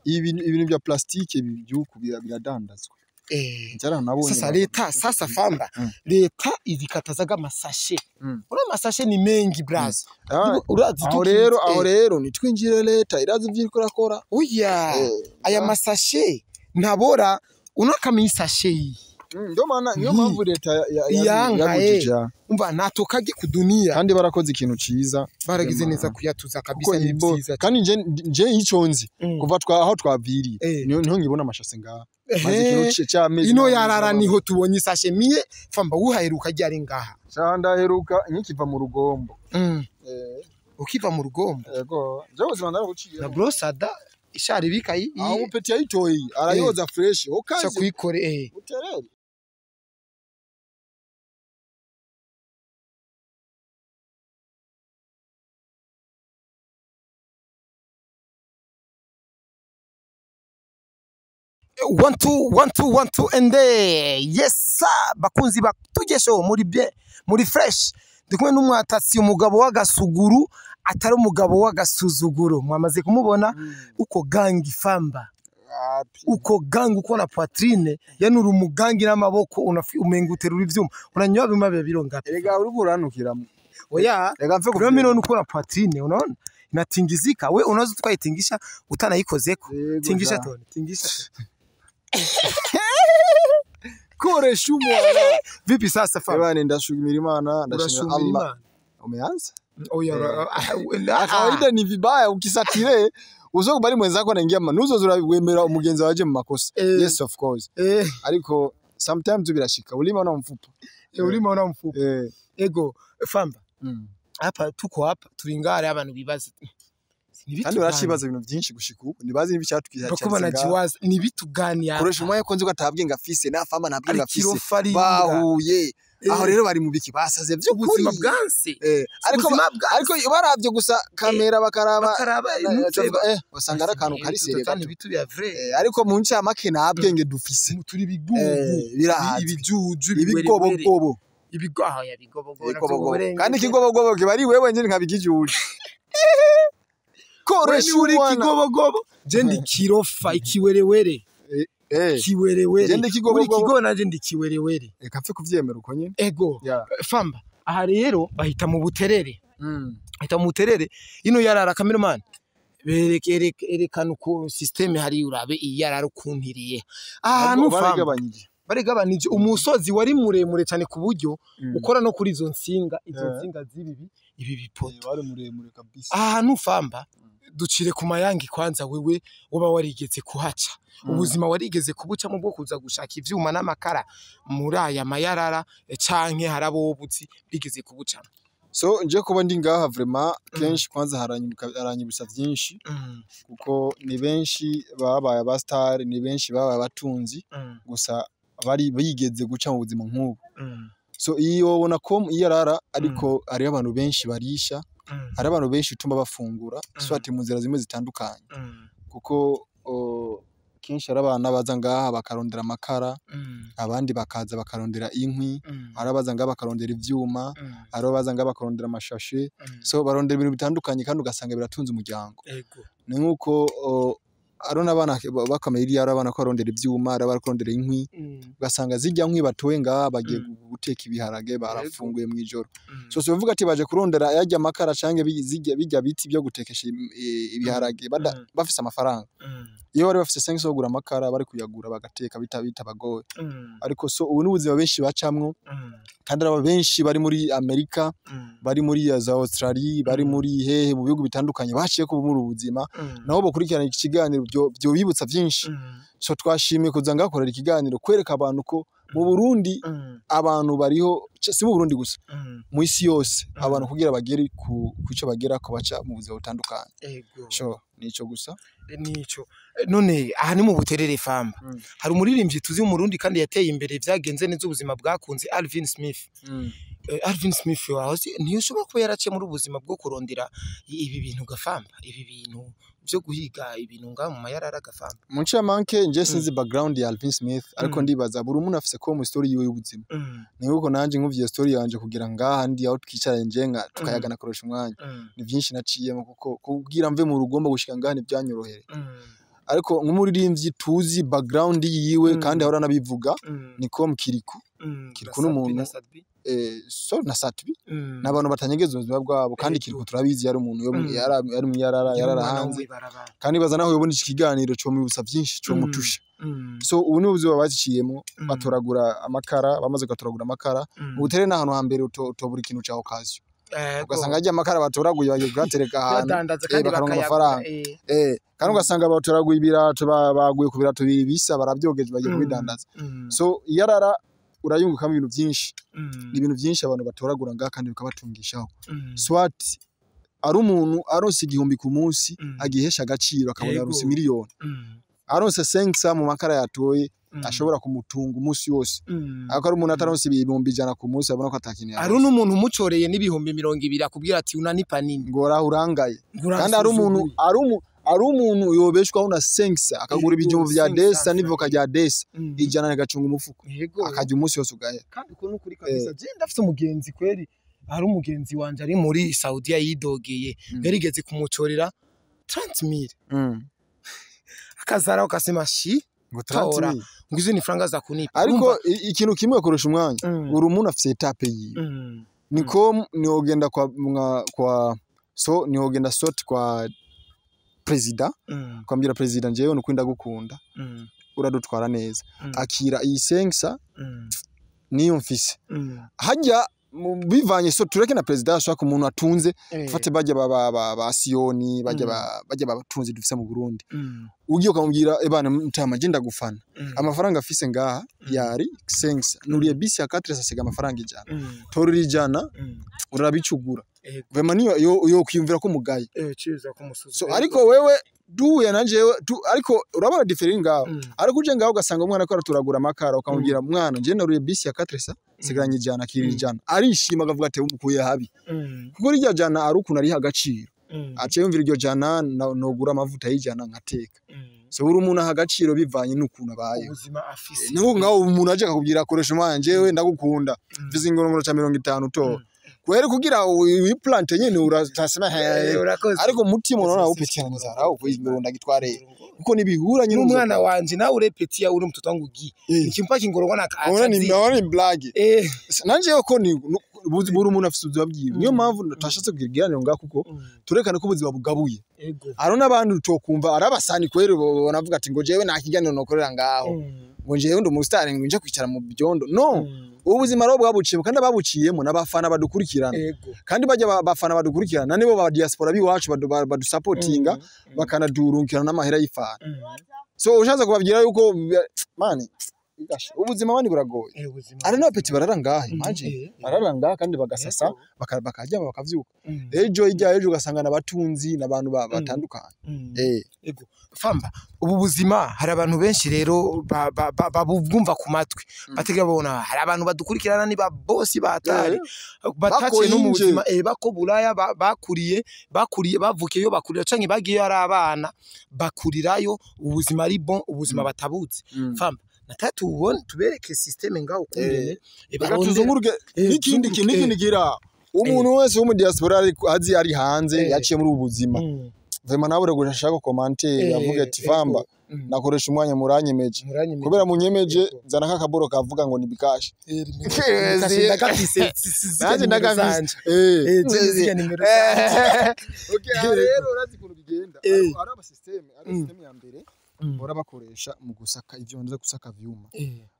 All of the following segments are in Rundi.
Ibintu bya plastike byuku biradandazwa. Nabonye. Sasa leta, sasa famba, leta izikatazaga amasashe. Ura amasashe ni mengi braza. Urazi aho rero, aho rero nitwinjire, leta irazi ivyo iriko irakora. Oya, aya masashe ntabora unakama isashe iyi. Ndio maana, niyo mpamvu leta Yanka, yabujije. Umva natokage ku dunia. Kandi barakoze ikintu ciza. Baragize neza kuyatuza kuko kabisa, ni byiza. Kandi nje ico nzi, kuva twa aho twaviriye, niho nkibona amashase ngaha maze ikintu c'amezi. Ino yarara niho tubonye isashe miye. Famba, wuhaheruka ryari ngaha? Sha, ndaheruka nkikiva mu rugombo. Ukiva mu rugombo? Yego, je ubuzima ndarabuciye. Na brosada ishari bikayi. Aho umupeti yayitoye arayoza fresh cha okaze kuyikore uterere. One two one two one two and yes sir. Bakunzi ba tugesho muri bien, muri fresh, ndi kumwe n'umwatatsi, umugabo w'agasuguru atari umugabo w'agasuzuguro. Mwamaze kumubona uko gangi famba. Wapi. Uko gangi, uko na poitrine, yani uri umugangi n'amaboko umenga uterura ivyuma. Unanywa bimwe bya biro ngapi? Erega uriko uranukiramo. Oya. Reka mfe. Kuna mimi naona uko na poitrine, unaona inatingizika. We unaweza tukaitingisha utanayikozeko. Yego, tingisha ja. Tone tingisha. Koresha umwana. Vipi sasa famba? Ebane, ndashimira Imana, ndashimira Urashumira Allah. Imana. Umeanza. Oya. Na kawaida ni vibaya ukisatire uzokubali mwenzako anaingia manuzo wemera umugenzi waje mu makosa. Yes, of course. Ariko sometimes birashika ulima una mfupa. Urimo una mfupa. Ego famba. Hapa tuko, hapa turi ngare abantu bibaza. Kandi baracibaza ibintu byinshi gushika ubu ntibazi n'ibicyatukira. Bako banajiwaza ni bitu gani hapa? Koresha umwanya ko nzi ko atabwenga afise na fama nta bwenga Ari afise. kirofa ari Bahuye aho rero bari mu biki basaze by'ukuri. Ubuzima bwanse. Ariko Ubuzima bwanse. Ariko baravye gusa kamera bakaraba bakaraba bacavuga, basanga ari akantu kari sere gato. Bitu bya vrai. Ariko mu ncamake nta bwenge dufise. Turi bigugu. Birahazwi. Ibijuju, ibiwerewere. Ibigobogobo. Ibigo ya bigobogobo. Ibigobogobo. Kandi ikigobogobo kiba ari wewe nyine nkabikijuje koresha uri umwana. Ikigobogobo, je ndi kirofa, ikiwerewere. Kiwerewere. Je ndi ikigobogobo. Uri kigobo, nanje ndi kiwerewere. Reka mfe kuvyemera uko nyine. Ego. Yeah. Famba, aha rero bahita mu Buterere. Bahita mu Buterere. Ino yarara, cameraman bereke, erekana uko system hari, urabe iyarara ukuntu iriye ahantu famba. Barigabanyije. Barigabanije umusozi wari muremure cyane ku buryo ukora no kuri izo nsinga, izo nsinga z'ibi ibi bipoto. Wari muremure kabisa. Ahantu famba, ducire ku mayangi kwanza. Wewe uba warigeze kuhaca, ubuzima warigeze kubucamo bwo kuza gushaka ivyuma n'amakara muri aya mayarara, canke harabo ubuzi bigeze kubucamo? So nje kuba ndi ngaha vraiment kenshi kwanza haranyibutsa byinshi, kuko ni benshi babaye aba star, ni benshi babaye abatunzi, gusa bari bigeze guca mu buzima nk'ubu. So iyo ubona ko iyo arara, ariko hariho abantu benshi barisha, hari abantu benshi utuma bafungura swati mu nzira zimwe zitandukanye, kuko kenshi hari abana baza ngaha bakarondera amakara, abandi bakaza bakarondera inkwi, hari abaza ngaha bakarondera ivyuma, hari abaza ngaha bakarondera amashashe. So barondera ibintu bitandukanye kandi ugasanga biratunze umuryango. Ni nk'uko hariho n'abana bakamenya iriya, hari abana ko barondera ivyuma, hari abari kurondera inkwi, ugasanga zirya nkwi batoye ngaha bagiye guteka ibiharage barafunguye mw'ijoro. So si uvuga ati baje kurondera yarya amakara canke bijya biti byo gutekesha ibiharage bafise amafaranga. Iyo bari bafise 5 yo kugura amakara bari kuyagura bagateka bitabagoye. Ariko so ubu ni ubuzima benshi bacamwo, kandi aba benshi bari muri Amerika, bari muri za Australia, bari muri hehe mu bihugu bitandukanye baciye ko muri ubu buzima, nabo bakurikirana iki kiganiro byo bibutsa byinshi. So twashimiye kuza ngakorera ikiganiro kwereka abantu ko mu Burundi abantu bariho, si mu Burundi gusa, mu isi yose, abantu kugira bagere ku kuco bagera ko baca mu buzima butandukanye. So nico gusa. Nico. None aha ni mu Buterere famba. Hari umuririmbyi tuzi mu Burundi kandi yateye imbere, vyagenze neza, ubuzima bwakunze, Alvin Smith. Alvin Smith wahoze ntiyoshobora kuba yaraciye muri ubuzima bwo kurondera ibi bintu gafamba, ibi bintu byo guhiga ibintu ngaha mu mayarara gafamba? Mu ncamake, nje sinzi background ya Alvin Smith, ariko ndibaza buri umuntu afise ko mu story yiwe y'ubuzima. Ni nkuko nanje nkuvye story yanje kugira ngaha ndi aho twicaranye nje nka tukayagana kurusha umwanya, ni byinshi naciyemo, kuko kugira mve mu rugombo gushika ngaha ntibyanyorohere. Ariko nk'umuririmbyi tuzi background yiwe kandi ahora anabivuga, ni com Kiriku. Kiriku n'umuntu so na Satbi n'abantu batanyegeza ubuzima bwabo, kandi Kiriku turabizi yari umuntu yo yari mu yarara yarara hanze, kandi baza naho yobona iki kiganiro cyo mwibutsa byinshi, cyo mutusha. So ubu ni ubuzima baciyemo, batoragura amakara, bamaze gatoragura amakara. Ubutere n'ahantu hambere utobura ikintu ca occasion, ugasanga ajya amakara batoraguye bagiye kuyatereka ahantu Kuyadandaza kandi bakaronka bakayagura, amafaranga. Kandi ugasanga batoraguye ibirato, baguye ku birato bibiri bisa, barabyogeje, bagiye kubidandaza. So iyarara urayungukamo ibintu byinshi, ni ibintu byinshi abantu batoragura ngaha kandi bikabatungishaho. Soit ari umuntu aronse 1000 ku munsi, agihesha agaciro, akabona aronse miliyoni, aronse 500 mu makara yatoye, ashobora kumutunga umunsi wose. Ariko ari umuntu ataronse 100,000 ku munsi, abona ko atakintu Hari n'umuntu umucoreye n'20,000 akubwira ati unanipa nini? Ngo raho urangaye. Kandi ari umuntu ari umuntu yobeshwaho na 500, akagura ibijumbu vya 500, desa n'ivoka rya desa, 100 agacunga umufuko, Yego. akarya umunsi wose ugahera. Kandi uko nukuri kabisa. Je ndafise umugenzi kweri, hari umugenzi wanje ari muri Saudiya yidogeye, yarigeze kumucorera 30,000, akazara akasema shi Ngo tora. 30,000. Ngo izo ni franga za kunipa. Ariko ikintu kimwe akoresha umwanya, buri umuntu afise étape yiwe. Niko niogenda kwa kwa so niogenda sot kwa president, kwambira president, jewe nuko ndagukunda, uradutwara neza, akira iyi 500 niyo mfise hajya bivanye. So tureke na president, ashaka umuntu atunze, fate bajya ba Siyoni, bajya bajya batunze dufise mu Burundi, ugiye ukamubwira ebana mutama je ndagufana, amafaranga afise ngaha yari 500, nuriye bisi ya 4 sasiga amafaranga 100, torera 100, urabicugura. Vraiment niyo yo kwiyumvira ko mugaye. Ciza kumusuza. So ariko wewe duhuye na jewe ariko urabona different ngaho. Ariko uje ngaho ugasanga umwana ko araturagura amakara, ukamubwira mwana nje naruye bisi ya 4 sigaranye 100, akira 100, arishima akavuga ati umukuye habi, kuko rirya jana ari ukuntu ariha agaciro, aciye yumvira iryo jana nogura amavuta y'ijana nkateka. So buri umuntu aha agaciro bivanye n'ukuntu abayeho, ubuzima afise. Nuko ngaho umuntu aje akakubwira akoresha umwanya, jewe ndagukunda, mfise ingorongoro ca 50 to kweri kugira wiplante nyene uratasema. Urakoze. Ariko mutima unaona upitiana nzara uko ndagitware kuko nibihura nyine. N'umwana wanje nawe urepetia uri mtoto wangu gi nikimpa kingorongwa na Ubona ni naona ni blague. Nanje ko ni buri umuntu afise ubuzima bwiwe, niyo mpamvu tashatse kugira ikiganiro ngaho, kuko turekane ko ubuzima bugabuye. Hari n'abandi utokumva ari abasani kweri, banavuga ati ngo jewe nta kiganiro nokorera ngaho, ngo jewe ndi umusitari, ngo nje kwicara mu byondo. No ubu buzima rero bwabuciyemo, kandi ababuciyemo n'abafana badukurikirana, kandi bajya bafana badukurikirana nibo ba diaspora biwacu badusapotinga, bakanadurungikira n'amahera y'ifana. So ushatse kubabwira yuko mani ubuzima mani buragoye. Ari n'abapeti barara ngaha, imagine, barara ngaha kandi bagasasa, bakaryama, bakavyuka ejo hirya ejo ugasanga n'abatunzi n'abantu batandukanye. Ego. Famba, ubu buzima hari abantu benshi rero babubwumva ku matwi, bategera babona hari abantu badukurikirana ni ba bosi batari bataciye no mu Bako buzima, bako buraya, bakuriye bavukiyeyo, bakurira canke bagiyeyo ari abana, bakurirayo ubuzima ari bon, ubuzima batabuzi. Famba, natatu ubone tubereke système ngaho ukungene Reka barondera. Tuzunguruke. N'ikindi kintu, n'ikindi gira umuntu wese wo mu diaspora azi ari hanze, yaciye muri ubu buzima, vraiment nawe uragurisha ashaka commentaire, avuga ati famba, nakoresha umwanya muranyemeje. Muranyemeje. Kubera munyemeje, Yego. zana kakaboro kavuga ngo ni bikashi. Ndakafise, Nanjye nimero ndagafise. zanje. Je zirya nimero zanje. Okay, aha rero urazi ukuntu bigenda. Ari aba system, ari system ya mbere bahora bakoresha mu gusaka ivyo nza gusaka vyuma,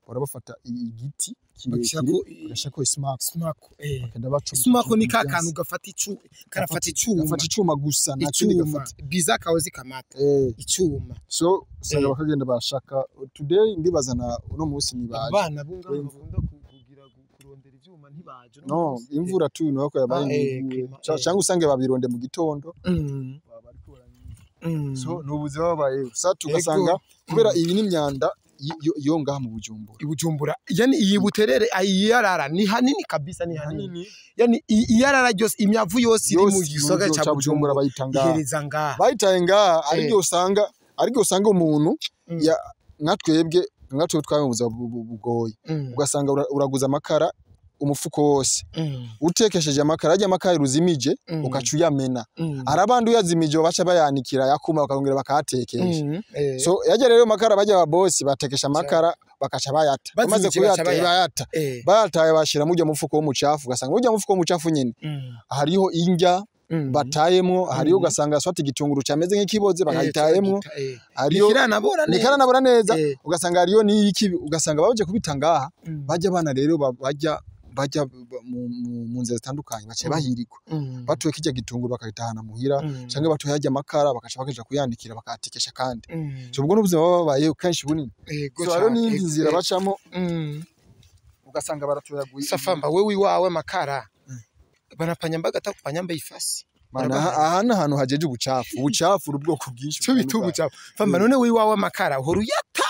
bahora bafata igiti kirekire, bagashirako ismaku, Smako. bakagenda bacomeka. Smako ni ka ku kantu gafata icu karafata icuma. Gafata icuma gusa, nta kindi Icuma gafata. Biza kawe zikamata icuma. So usanga bakagenda bashaka today, ndibaza na uno munsi nibaje. Abana bo ngaho bakunda kugira kurondera ivyuma ntibaje uno No munsi. Imvura tu nuko yabaye Climat, ntiguye, cyangwa usange babironde mu gitondo. So ni ubuzima babayeho sa tugasanga kubera iyi ni imyanda yo ngaha mu Bujumbura. I Bujumbura, yani iyi Buterere, iyarara ni hanini kabisa, ni hanini, yani iyarara ryose, imyavu yose iri mu Yose gisagara ca ca Bujumbura Bujumbura bayita ngaha. ihereza ngaha. Bayitaye ngaha, ariko usanga umuntu nka twebwe twabaye mu buzima bugoye, ugasanga uraguza amakara. umufuko wose utekesheje amakara, ajya amakara ruzimije ukaca uyamena. Arabandi uyazimije baca bayanikira yakuma bakongera bakahatekesha. So yajya rero makara bajya ba boss batekesha amakara bakaca bayata. Bamaze kuyata bayata. Bayataye bashira mujya mufuko w'umucafu, ugasanga mujya mufuko w'umucafu nyene hariho indya batayemwo, hariho ugasanga swati igitunguru cameze nk'ikiboze bakayitayemwo, hariyo nikaranabora neza, ugasanga hariyo n'iki, ugasanga baje kubita ngaha. Bajya abana rero bajya mu nzira zitandukanye bace bahirikwa, batuye kijya gitunguru bakagitahana muhira, canke batuye hajya amakara bakaca bakaja kuyanikira bakahatekesha kandi. So ubwo n'ubuzima baba babayeho kenshi bunini. So hariho n'iyindi nzira bacamo ugasanga baratoyaguye. Safamba wewe iwawe makara banapanyamba gatakupanyamba ifasi. Aha ni ahantu hajeje ubucafu, ubucafu ubwoko bwinshi. Cyo bita ubucafu. Famba none wewe iwawe amakara uhora uyata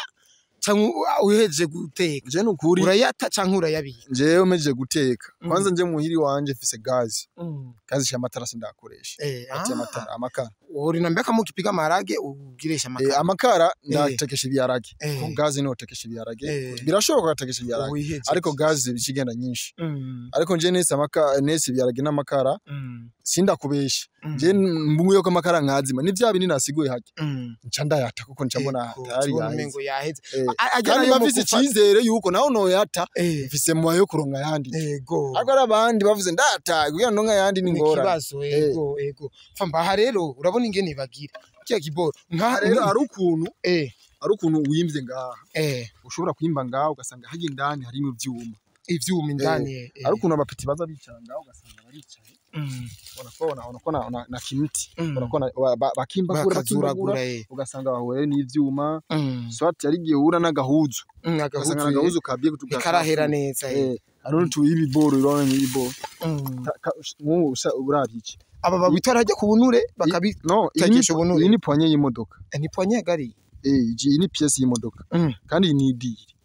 canke uhejeje guteka? Je nukuri urayata canke urayabika? Jewe mejeje guteka. Kwanza nje muhiri wanje mfise gazi. Gazi shamatara sindakoresha. Ati amatara amakara. Uhora nambia kama ukipiga maharage ugiresha amakara. Amakara ndatekesha ibiharage. Ko gazi no tekesha ibiharage. Birashoboka gatekesha ibiharage. Ariko gazi bikigenda nyinshi. Ariko nje nese amakara nese ibiharage n'amakara sindakubesha. Nje mbunguye ko amakara nkazima. Ni vya binini nasiguye hake. Nca ndayata kuko nca mbona tayari yaheze. Kandi bafise icizere yuko naho noyata mfise mu yo kuronka yandi. Yego. Ariko arabandi bavuze ndata kugira ndonka yandi ni ngora. Ikibazo yego yego. Famba aha rero urabona ingene bagira. Kiya kiboro nka rero ari ukuntu wimvye ngaha. Ushobora kwimba ngaha ugasanga haje indani harimo ivyuma. Ivyuma indani. Ari ukuntu abapeti baza bicara ngaha ugasanga baricaye. Unakuwa na kimti, unakuwa bakimbagura ugasanga bahuye n'ivyuma. Swati yari giye uhura n'agahuzu. Ugasanga n'agahuzu kabiye kutuka. Karahera neza. Arone tu ibiboro urabona n'ibiboro. Nk'ubu uravye iki? Aba babitwara hajya ku bunure bakabitagisha ubunure. Iyi ni poignée y'imodoka. Ni poignée gari. Iyi ni pièce y'imodoka. Kandi ni idiri.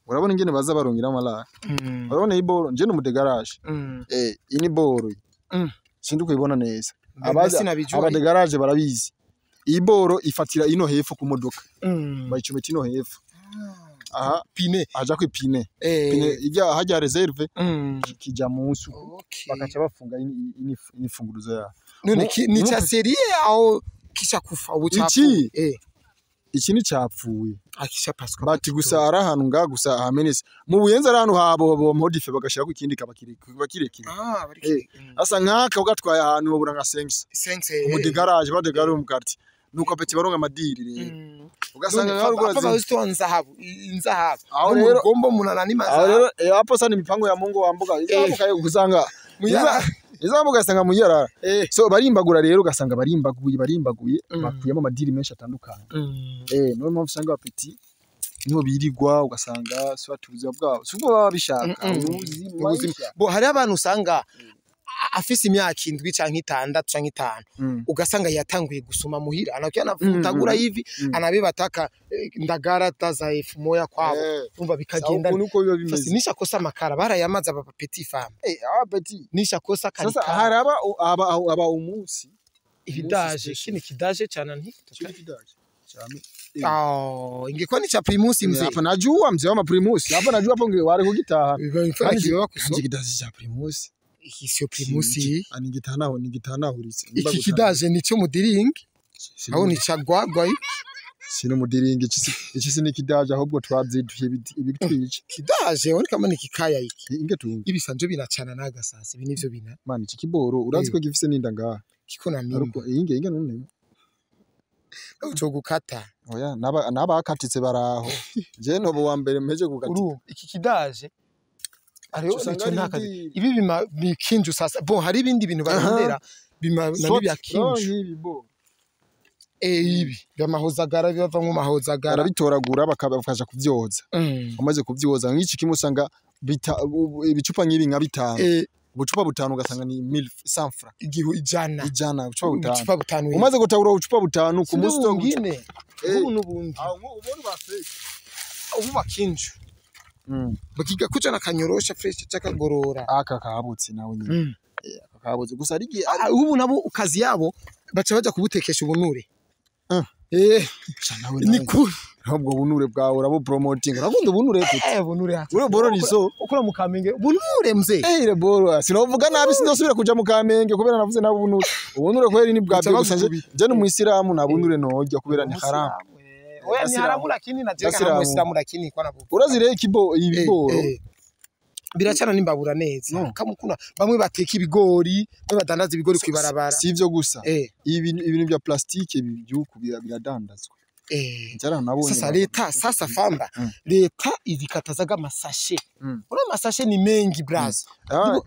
Urabona ingene baza barongera amalara. Urabona iboro nje no mu garage. Iyi ni boro. Sindi kuyibona neza. Aba de garage barabizi. Iyi boro ifatira ino hepfo ku modoka. Bayicometa ino hepfo. Aha pine aja ku pine. Pine ijya hajya reserve kija munsi bakaca bafunga inifunguruzo ya. None ni cha serie aho kisha kufa ubucafu. Iki ni capfuye. Akisha paswa. Bati gusa ari ahantu ngaha gusa hamenetse. Mu Buyenzi ari ahantu habo bo modife bagashira ku ikindi kabakirekire. Asa nkaka ugatwaye ahantu babura nka 5. 5. Mu de garage ba de garage mu quartier. Nuko peti baronka amadiri rero. Ugasanga nka rugora zinzi. Nzahabu, nzahabu. Aho rero gombo munana ni Aho rero hapo sasa ni mipango ya Mungu wambuka. Izamuka usanga izamuka ugasanga muyarara. So barimbagura rero ugasanga barimbaguye bakuyemo amadiri menshi atandukanye. Niyo mpamvu usanga abapeti niho birirwa ugasanga swati ubuzima bwabo. Sibwo baba bishaka. Ubuzima. Bo hari abantu usanga afise imyaka 7 canke 6 canke 5 ugasanga yatanguye gusoma muhira anakuya anavutagura hivi anabibataka ndagara taza 1000 kwabo umva bikagenda nuko biba bimeze. Nisha kosa amakara barayamaza aba petit femme aba petit nisha kosa karika. Sasa haraba aba umunsi ibidaje kini kidaje cyane nti kidaje cyane. Ingekuwa ni cha Primus mzee. Hapa najua mzee wa Primus. Hapa najua hapo wari kugitaha. Kandi kidaje cha Primus. Iki sio Primus. Anigitanaho nigitanahuritse. Iki kidaje ni cyo mudiringi. Aho ni cha gwagwa. Sino mudiringi iki si nikidaje ahubwo twazituye ibitwice. Kidaje oni kama ni kikaya iki. Inge tunga. Ibisanzwe binacana nagasasi ibi nivyo bina. Man iki kiboro urazi ko gifise ninda ngaha. Kiko na mimba. Ariko inge none. Uco gukata. Oya nabakatitse baraho. Je nobo wa mbere mpeje gukata. Iki kidaje ariyo nico ntakazi. Ibi bima bikinju sasa. Bon hari ibindi bintu barondera bima na bya kinju. Ibi bo. Ibi byamahozagara bibava mu mahozagara. Barabitoragura bakabafasha kuvyoza. Umaze kuvyoza nk'iki kimwe usanga ibicupa nk'ibi nka bitanu. Ubucupa butanu ugasanga ni 1100 francs. Igihu ijana. Ijana ubucupa butanu. Ubucupa butanu. Umaze gutagura ubucupa butanu ku munsi wongine. Ubu nubundi. Aho ubona ba fake. Ubu bakinju. Bakiga kuca na kanyorosha fresh cakagorora. Aka kabutse nawe nyine. Aka kabutse gusa ari ubu nabo ukazi yabo baca baja kubutekesha ubunure. Ni cool. Ahubwo bunure bwawe urabu promoting. Urakunda bunure pe. Bunure hati. Ure boro niso. Ukura mu Kamenge. Bunure mzee. Ile boro. Sinovuga nabi sinzosubira kuja mu Kamenge kubera navuze nabi bunure. Ubunure kweri ni bwa byo gusa je ni muisilamu na bunure nojya kubera ni haram. Oya ni haramu lakini na je kana muisilamu lakini kwa nabu. Urazire ikibo ibigoro. Biracana n'imbabura neza. Kamukuna bamwe bateka ibigori, bamwe badandaza ibigori kwibarabara. Si ivyo gusa. Ibintu bya plastike byuku biradandazwa. Sasa leta sasa famba leta izikatazaga amasashe. Ura amasashe ni mengi braza.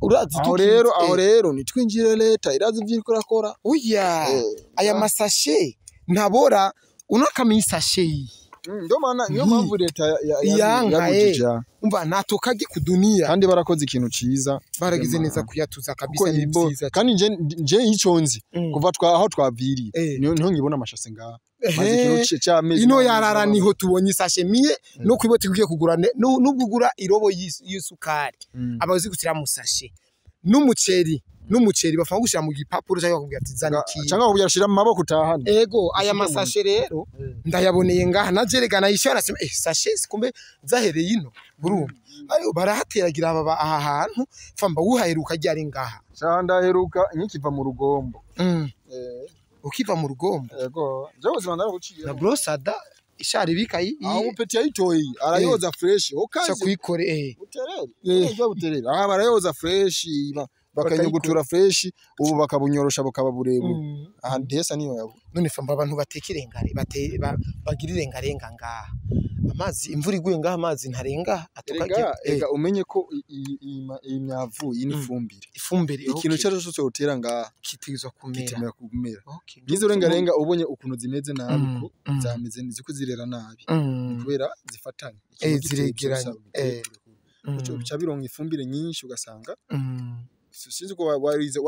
Urazi aho rero nitwinjire leta irazi ivyiriko rakora. Oya aya masashe ntabora unakamiye isashe iyi. Ndio maana niyo mpamvu leta yabujije. Umva natokage ku dunia. Kandi barakoze ikintu ciza. Baragize neza kuyatuza kabisa ni byiza. Kandi nje iconzi kuva aho twaviriye niho ngibona amashase ngaha. Ino yarara niho tubonye isashe miye no kwiboti kugiye kugura nubwo ugura irobo y'isukari abazi gutira mu sashe n'umuceri bafanga gushira mu gipapuro cyangwa bakubwira ati zana iki cyangwa bakubwira shira mu maboko utahane. Ego aya masashe rero ndayaboneye ngaha najeregana yishyura nasema sashe kumbe zahereye ino burumva ayo barahateragira aba aha hantu famba wuhaheruka ryari ngaha ndaheruka nkikiva mu rugombo. Ukiva mu rugombo. Yego je ubuzima ndarabuciye na brosada ishari bikayi aho upeti yayitoyi arayoza fresh okaze kuyikore buterere ejo buterere aha barayoza fresh bakanyugutura fresh ubu bakabunyorosha bukaba burebure aha ndesa niyo yabo. None famba abantu bateka irengare bagira irengarenga ngaha amazi imvura iguye ngaha amazi ntarenga atokaje. Ega umenye ko iyi myavu iyi ifumbire ikintu cyo cyose utera ngaha kitizwa kumera kitemera kumera. Ngizo rengarenga ubonye ukuntu zimeze nabi ko zameze ziko zirera nabi kubera zifatanye ziregeranye uca bironka ifumbire nyinshi ugasanga sinzi ko warize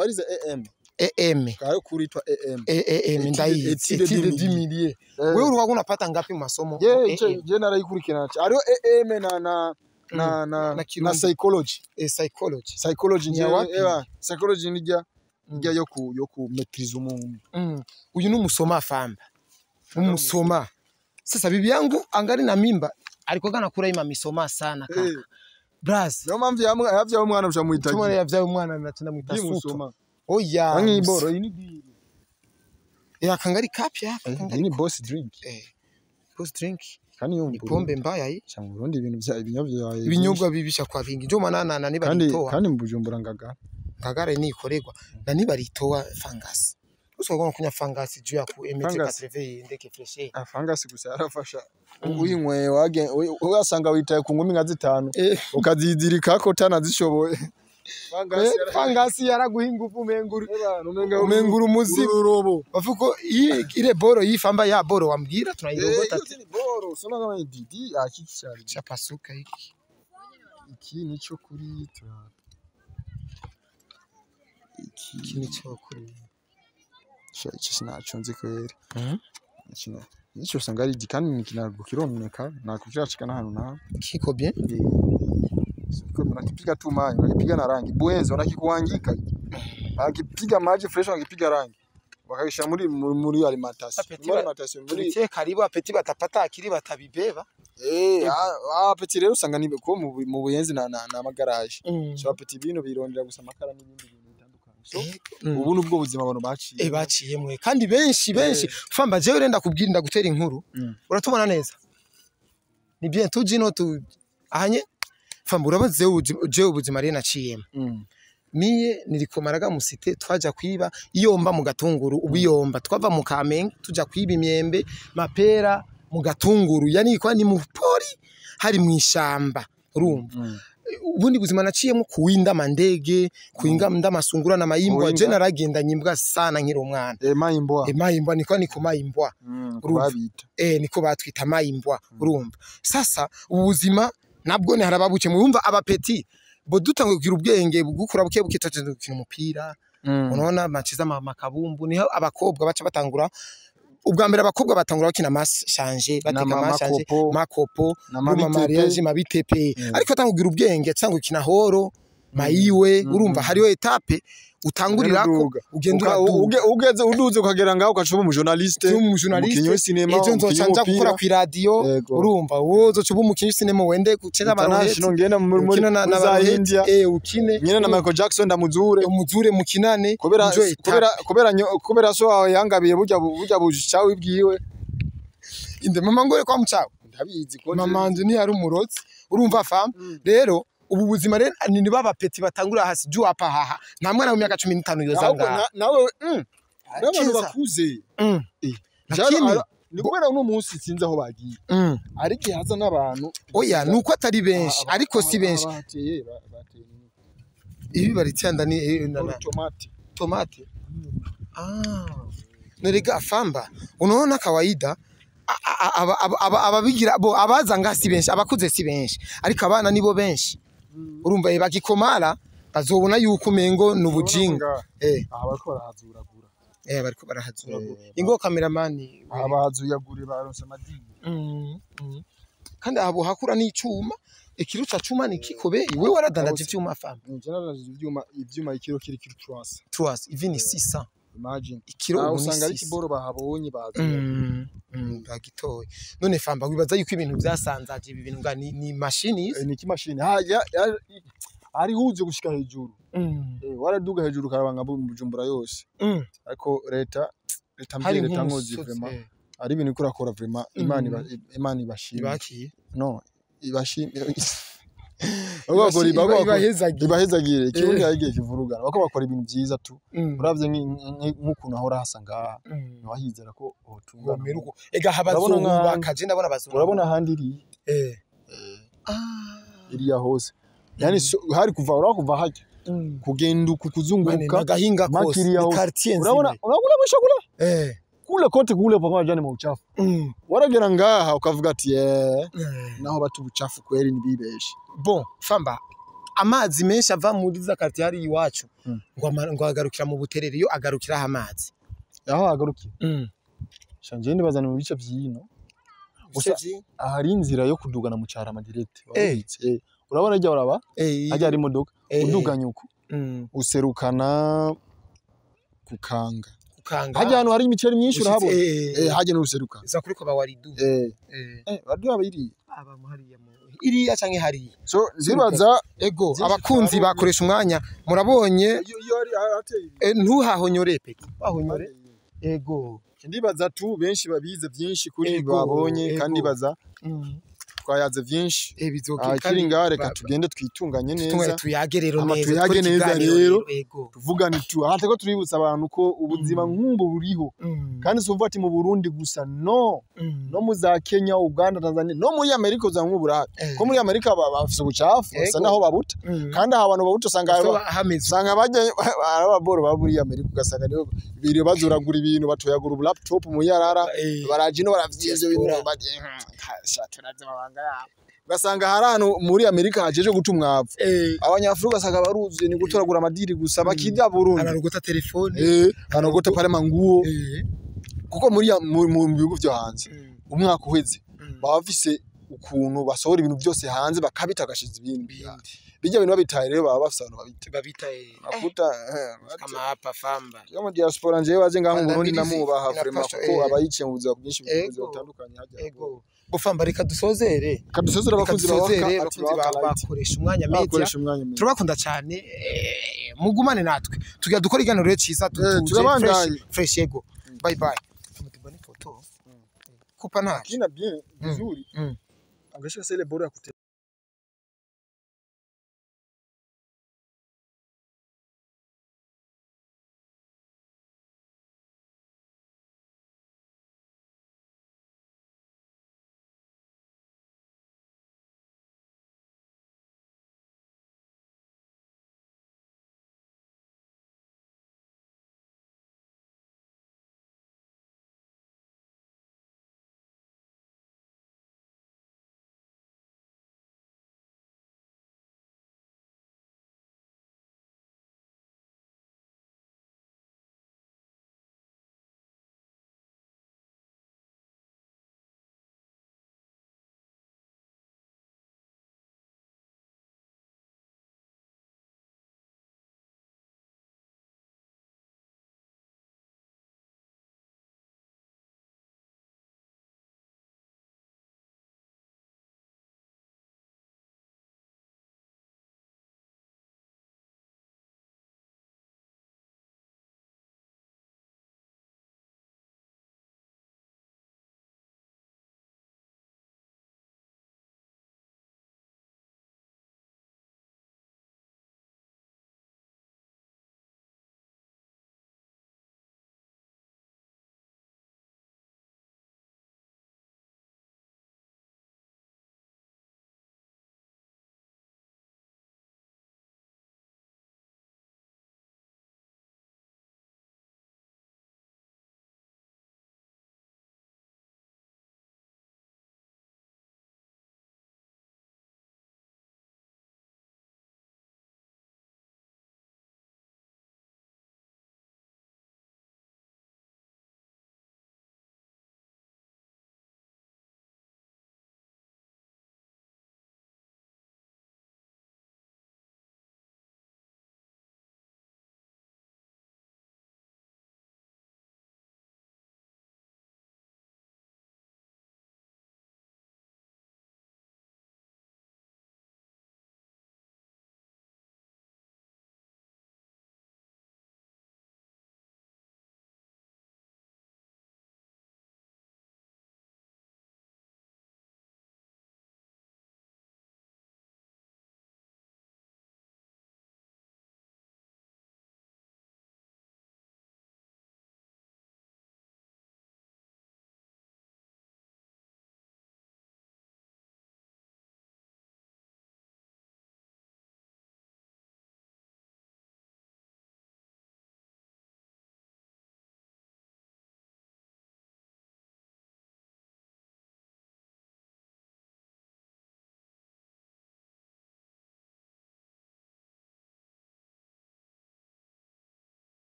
AM AM kare kuritwa AM AM ndayi étude du milieu. Wewe ulikuwa unapata ngapi masomo? Je narayikurikirana ariyo AM na psychology. Psychology nje psychology nijya yo ku maîtrise umuntu. Uyu numusoma famba. Umusoma. Sasa bibi yangu angali na mimba alikuwa anakula ima misoma sana kaka. Braz. Niyo mpamvu yavyaye umwana ucamuhitagira. Tumwana yavyaye umwana natenda mwita suto. Oya. Nk'iboro iyi ni biri. Akangari kapya. Iyi ni boss drink. Boss drink. Kandi yo ni pombe mbaya iyi. Cyangwa Burundi ibintu bya ibinyobwa ibinyobwa bibisha kwa vingi. Njo manana na nibaritoa. Kandi mu Bujumbura ngagara. Ngagara ni ikorerwa na nibaritoa fangasi. Usogona kunya fangasi juu ya ku MT80 ndeke fresh. Fangasi gusa yarafasha. Uyinyweye wage uyasanga witaye ku ngumi nka zitanu ukazizirika ko tanazishoboye. Fangasi yaraguha ingufu umenguru muzimu ururobo. Bavuko ile boro yifamba ya boro wambwira tunayirogota. Ni boro sona kama didi akikishari chapasuka iki. Iki nico kuri iki nico kuri iki sinaco nzi kweri. Nico usanga ari kandi nikinago kironeka nakukirashika n'ahantu nawe kiko bien. Unakipiga tu maji, unakipiga na rangi. Bwenzi wanakikuangika. Wakipiga maji fresh wakipiga rangi. Wakaisha muri alimentation. Muri alimentation muri karibu apeti batapata akili batabibeba. Apeti rero usanga ni ko mu buyenzi na magaraje. So apeti bino birondera gusa amakara n'ibindi bintu bitandukanye. So ubu nubwo buzima abantu baciye. Baciyemwe kandi benshi famba jewe renda kubwira gutera inkuru. Uratubona neza. Ni bien tujino tu ahanye famba urabaze jewe ubuzima rero naciyemo. Miye nilikomaraga musite twaja kwiba iyomba mu gatunguru ubiyomba twava mu Kamenge tuja kwiba imyembe mapera mu gatunguru yani kwa ni mu pori hari mu ishamba urumva. Ubundi buzima naciyemo kuwinda mandege kuinga ndamasungura na mayimbwa je naragendanye imbwa sana nkiri umwana. Mayimbwa niko mayimbwa urumva. Niko batwita mayimbwa urumva. Sasa ubuzima nabwo ni harababuke murumva abapeti bo dutangwe kugira ubwenge bugukura buke buke tutagenda gukina umupira. Unaona machiza makabumbu niho abakobwa baca batangura ubwa mbere abakobwa batangura bakina mashanje bateka mashanje makopo na mariage mabitepe ariko atanga kugira ubwenge cyangwa gukina horo Mayiwe urumva hariho étape utangurirako ugenda uraduga. Ugeze uduze ukagera ngaho ugaca uba umujournaliste, umukinyi w'isinema, ejo nzoca nja gukora ku iradiyo, urumva wowe uzoca uba umukinyi w'isinema wende gukina abarohetse ngenda muri za India, ukine nyine na Michael Jackson ndamuzure, umuzure mukinane, kubera kubera kubera so wawe yangabiye burya bucawe bwiwe inde mama ngore kwa mucawe ndabizi ko mama nje ni ari umurotsi, urumva fam. Rero ubu buzima rero ni baba peti batangura hasi juu hapa haha nta mwana w'imyaka 15 yoza ngaha nawe n'abantu bakuze lakini ni kubera uno munsi sinzi aho bagiye ariko haza n'abantu oya nuko atari benshi ariko si benshi ibi baritsanda ni tomate nerega famba unaona kawaida ababigira bo abaza nga si benshi abakuze si benshi ariko abana nibo benshi urumva bagikomara bazobona yuko umengo nubujinga abariko barahazuragura bariko barahazuragura ingo cameraman abahazuyagure baronse amadini kandi abo hakura n'icuma ikiro ca cuma ni kikobeye wewe waradandaje ivyuma fam nje naradandaje ivyuma ikiro kiri 3 even 600 imagine ikiro usanga ari kiboro bahabonye bazi bagitoye none famba wibaza yuko ibintu byasanzaje ibi bintu ni machine ni kimashini ari huze gushika hejuru waraduga hejuru karabanga mu Bujumbura yose ariko leta mbere leta nkozi vraiment ari ibintu kurakora vraiment Imana ibashimye ibakiye no ibashimye ibahezagire ikirundi yagiye kivurugana bako bakora ibintu byiza tu uravye nk'ukuntu ahora hasa ngaha ntiwahizera ko otungana ega habazubaka je ndabona bazubaka urabona ahandi iri iriya hose yani hari kuva urakuva hajya kugenda kuzunguruka gahinga kose ni quartier nzima urabona urabona kule kote kule pamoja jani mauchafu waragera ngaha ukavuga ati naho batu ubuchafu kweli ni bibeshi bon famba amazi menshi ava muri za quartier hari iwacu ngo agarukira mu Buterere yo agarukira amazi aho agarukira shanje ndibazana mu bice byino gusa ahari inzira yo kudugana mu Carama direct wabitse urabona ijya uraba hajya ari imodoka uduganye uko userukana kukanga hajya ahantu hari imiceri myinshi urahabona hajya n'uruseruka za kuri ko bawaridu badu abiri aba muhariya mu iriya canke hariya so zibaza ego abakunzi bakoresha umwanya murabonye ntuhahonyore peti wahonyore ego ndibaza tu benshi babize byinshi kuri babonye kandi baza twayaze byinshi kiri ngaha reka tugende twitunganye neza tuyage rero neza tuyage neza rero tuvugane tu aha turiko tuributsa abantu ko ubuzima nk'ubu buriho kandi si uvuga ati mu Burundi gusa no no mu za Kenya, Uganda, Tanzania no muri Amerika uza nk'ubu burahari ko muri Amerika bafise ubucafu basa naho babuta kandi aha abantu babuta usanga bajya ababoro ba muri Amerika ugasanga nibo biri bazuragura ibintu batoyagura ubu laptop mu yarara baraje no baravyiza ibintu turazi amabanga yabo ugasanga hari ahantu muri Amerika hajeje guta umwavu abanyafurika ugasanga baruzuye ni gutoragura amadiri gusa bakijya Burundi anarogota telefone anarogota pale manguo kuko muri mu bihugu byo hanze umwaka uheze baba bafise ukuntu basohora ibintu byose hanze bakabita agashiza ibindi bijya bintu babitaye rero baba bafise abantu babitaye akuta kama hapa famba yo mu diaspora njewe baje ngaho mu Burundi namubaha vraiment kuko abayiciye mu buzima bwinshi butandukanye hajya ego gufamba reka dusozere abakunzi bakoresha umwanya media turabakunda cyane mugumane natwe tugira dukora iganiro cyiza tutuje fresh ego bye bye tumutubone foto kupa nta kina bien vizuri angasha sele bora ya